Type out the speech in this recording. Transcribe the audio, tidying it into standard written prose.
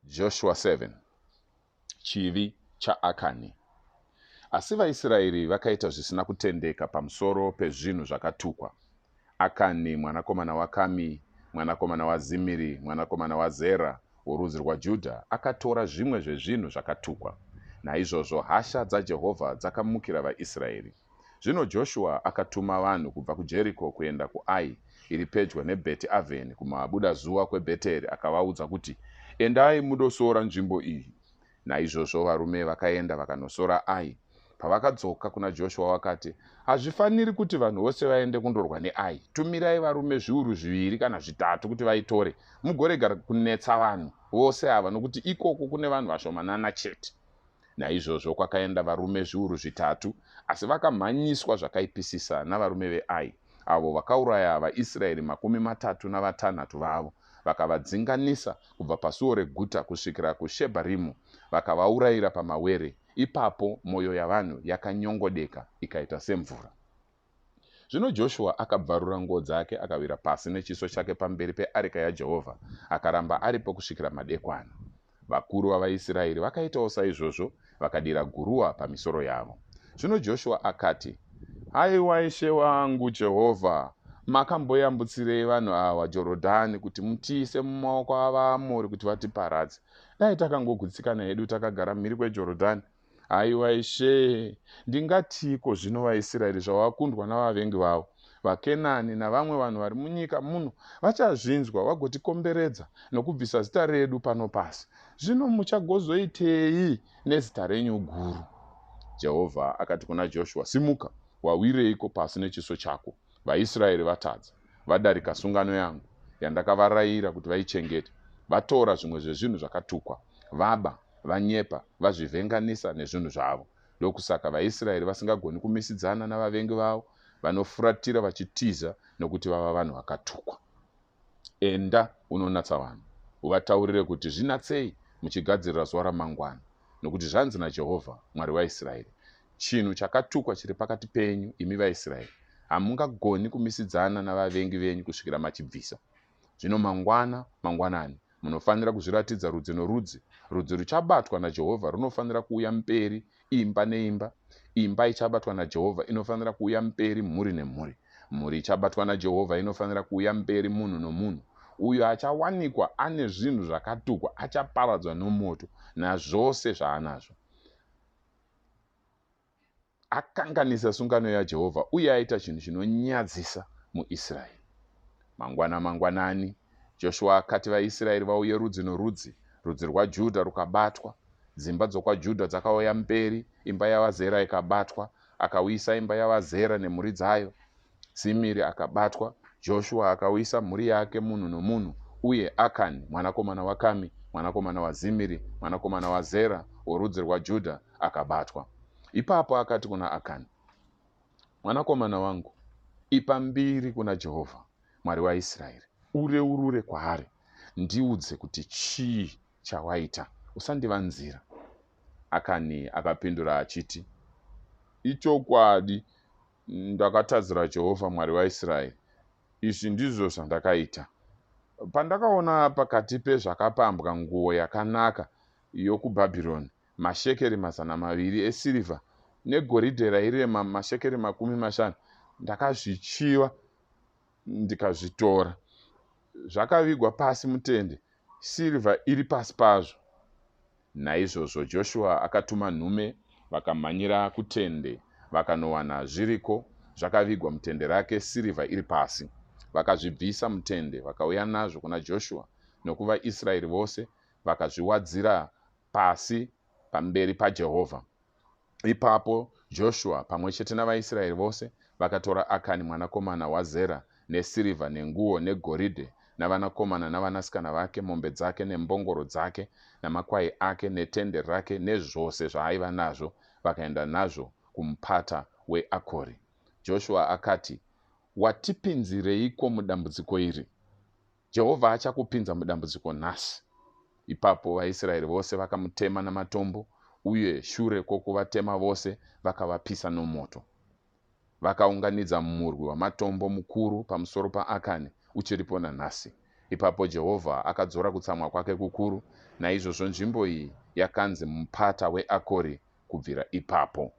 Joshua 7, Chivi chaAkani. Asi vaIsraeri vakaita zvisina kutendeka pamusoro pezvinhu zvakatukwa. Akani mwanakomana waKami, mwanakomana waZimiri, mwanakomana waZera, worudzi rwaJudha, akatora zvimwe zvezvinhu zvakatukwa. Naizvozvo hasha dzaJehovha dzakamukira vaIsraeri. Zvino Joshua akatuma vanhu kubva kuJeriko kuenda kuAi, iri pedyo neBheti Avheni kumabudazuva kweBheteri akavaudza kuti, Endai mundosora nzvimbo iyi. Naizvozvo varume vakaenda vakanosora Ai. Pavakadzoka kuna Joshua vakati, Hazvifaniri kuti vanhu vose vaende kundorwa neAi. Tumirai varume zviuru zviviri kana zvitatu kuti vaitore, mugorega kunetsa vanhu vose ava nokuti ikoko kune vanhu vashomanana chete. Naizvozvo kwakaenda varume zviuru zvitatu, asi vakamhanyiswa zvakaipisisa navarume veAi, avo vakauraya vaIsraeri 36 vavo, vakavadzinganisa kubva pasuo reguta kusvikira kuShebharimu, vakavaurayira pamawere. Ipapo mwoyo yavanhu yakanyongodeka ikaita semvura. Zvino Joshua akabvarura nguo dzake akawira pasi nechiso chake pamberi peareka yaJehovha, akaramba aripo kusvikira madekwana. Vakuru vavaIsraeri vakaitawo saizvozvo, vakadira guruwa pamisoro yavo. Zvino Joshua akati, Haiwa Ishe wangu Jehovha, makamboyambutsirei vanhu ava Jorodhani kuti mutiise mumaoko avaAmori kuti vatiparadze? Dai takangogutsikana hedu takagara mhiri kweJorodhani. Haiwa Ishe, ndingatiiko zvino vaIsraeri zvavakundwa navavengi vavo? VaKenani navamwe vanhu vari munyika muno vachazvinzwa vagotikomberedza nokubvisa zita redu pano pasi. Zvino muchagozoitei nezita renyu guru? Jehovha akati kuna Joshua, Simuka! Wawireiko pasi nechiso chako? VaIsraeri vatadza. Vadarika sungano yangu, yandakavarayira kuti vaichengete. Vatora zvimwe zvezvinhu zvakatukwa. Vaba, vanyepa, vazvivhenganisa nezvinhu zvavo. Ndokusaka vaIsraeri vasingagoni kumisidzana navavengi vavo. Vanofuratira vachitiza nokuti vava vanhu vakatukwa. Enda unonatsa vanhu, uvataurire kuti, Zvinatsei muchigadzirira zuva ramangwana, nokuti zvanzi naJehovha, Mwari waIsraeri, Chinhu chakatukwa chiri pakati penyu, imi vaIsraeri. Hamungagoni kumisidzana navavengi venyu kusvikira machibvisa. Zvino mangwana mangwanani munofanira kuzviratidza rudzi norudzi. Rudzi ruchabatwa naJehovha runofanira kuuya mberi, imba neimba. Imba ichabatwa naJehovha inofanira kuuya mberi, mhuri nemhuri. Mhuri ichabatwa naJehovha inofanira kuuya mberi, munhu nomunhu. Uyo achawanikwa ane zvinhu zvakatukwa achaparadzwa nomoto nazvose zvaanazvo. Akanganisa sungano yaJehovha uye aita chinhu chinonyadzisa muIsraeri. Mangwana mangwanani, Joshua akati vaIsraeri vauye rudzi norudzi, rudzi rwaJudha rukabatwa. Dzimba dzokwaJudha dzakauya mberi, imba yavaZera ikabatwa. Akauyisa imba yavaZera nemhuri dzayo. Zimiri akabatwa, Joshua akauyisa mhuri yake munhu nomunhu, uye Akani mwanakomana waKami, mwanakomana waZimiri, mwanakomana waZera, worudzi rwaJudha, akabatwa. Ipapo akati kuna Akani, Mwanakomana wangu, ipa mbiri kuna Jehovha, Mwari waIsraeri, ureurure kwaari. Ndiudze kuti chii chawaita, usandivanzira. Akani akapindura achiti, Ichokwadi, Ndakatadzira Jehovha Mwari waIsraeri. Izvi ndizvo zvandakaita. Pandakaona pakati pezvakapambwa nguo yakanaka yokuBhabhironi, mashekeri 200 esirivha negoridhe rairema mashekeri 50, ndakazvichiva ndikazvitora. Zvakavigwa pasi mutende, sirivha iri pasi pazvo. Naizvozvo Joshua akatuma nhume, vakamhanyira kutende, vakanowana zviriko, zvakavigwa mutende rake, sirivha iri pasi. Vakazvibvisa mutende, vakauya nazvo kuna Joshua nokuvaIsraeri vose, vakazviwadzira pasi pamberi paJehovha. Ipapo Joshua pamwe chete navaIsraeri vose vakatora Akani mwanakomana waZera, nesirivha, nenguo, negoridhe, navanakomana navanasikana vake, mombe dzake nembongoro dzake, namakwai ake, netende rake, nezvose zvaaiva nazvo, vakaenda nazvo kumupata weAkori. Joshua akati, Watipinzireiko mudambudziko iri? Jehovha achakupinza mudambudziko nhasi. Ipapo vaIsraeri vose vakamutema namatombo, uye shure kwokuvatema vose, vakavapisa nomoto. Vakaunganidza murwi wamatombo mukuru pamusoro paAkani, uchiripo nanhasi. Ipapo Jehovha akadzora kutsamwa kwake kukuru. Naizvozvo nzvimbo iyi yakanzi Mupata weAkori kubvira ipapo.